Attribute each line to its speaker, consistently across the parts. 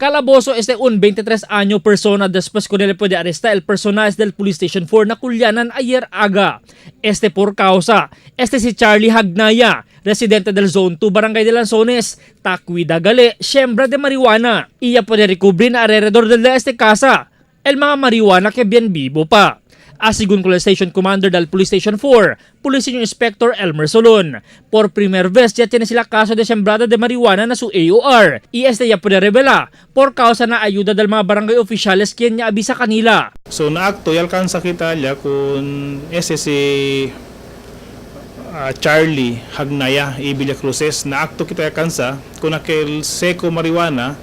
Speaker 1: Calabozo este un 23 año persona después con él puede arrestar el personal del Police Station 4 na Culianan ayer aga. Este por causa. Este si Charlie Hagnaya, residente del Zone 2, Barangay de Lanzones, Takwida Gale, siembra de marihuana. Iya puede recubrir na alrededor del de este casa el mga marihuana que bien vivo pa. Asigun con el Station Commander del Police Station 4, Police Senior Inspector Elmer Solon. Por primer vez ya tiene sila kaso de sembrada de marihuana na su AOR. Y este ya puede revelar por causa na ayuda del mga barangay oficiales quien niya avisa kanila.
Speaker 2: So naakto yalkansa kita alya kun ese si Charlie Hagnaya y Villa Cruces naakto kita alkansa kun aquel seco marijuana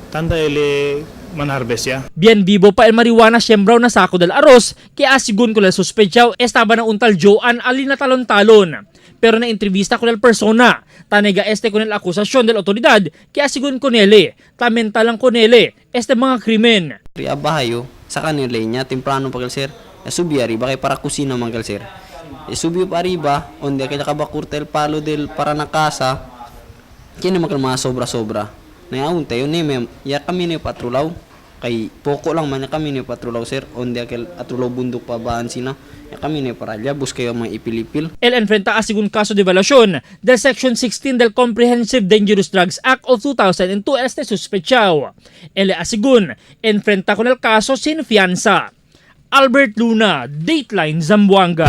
Speaker 2: tanda ele manharvest ya.
Speaker 1: Bien vivo pa el marihuana siembraw na sako del arroz kaya asigun ko el sospechaw estaba na untal Joan alina talon-talon. Pero na entrevista con el persona, tanega este con el akusasyon del otoridad kaya sigun con ele, tamentalang con ele, este mga krimen.
Speaker 3: Abahayo sa kanila niya temprano pa sir. E subi arriba kay para kusina man sir. E subi pa arriba onde kay nakabakurta el palo del para na casa. Kini man mga sobra-sobra. Na unta yun ni mem ya kami ni patrulaw kay poko lang man ya kami ni patrulaw sir onde akel atrulaw bundok pa baan sina ya kami ni para bus kayo mga ipilipil.
Speaker 1: El enfrenta a sigun kaso de violación del Section 16 del Comprehensive Dangerous Drugs Act of 2002 este sospechaw. El asigun enfrenta con el caso sin fianza. Albert Luna, Dateline Zamboanga.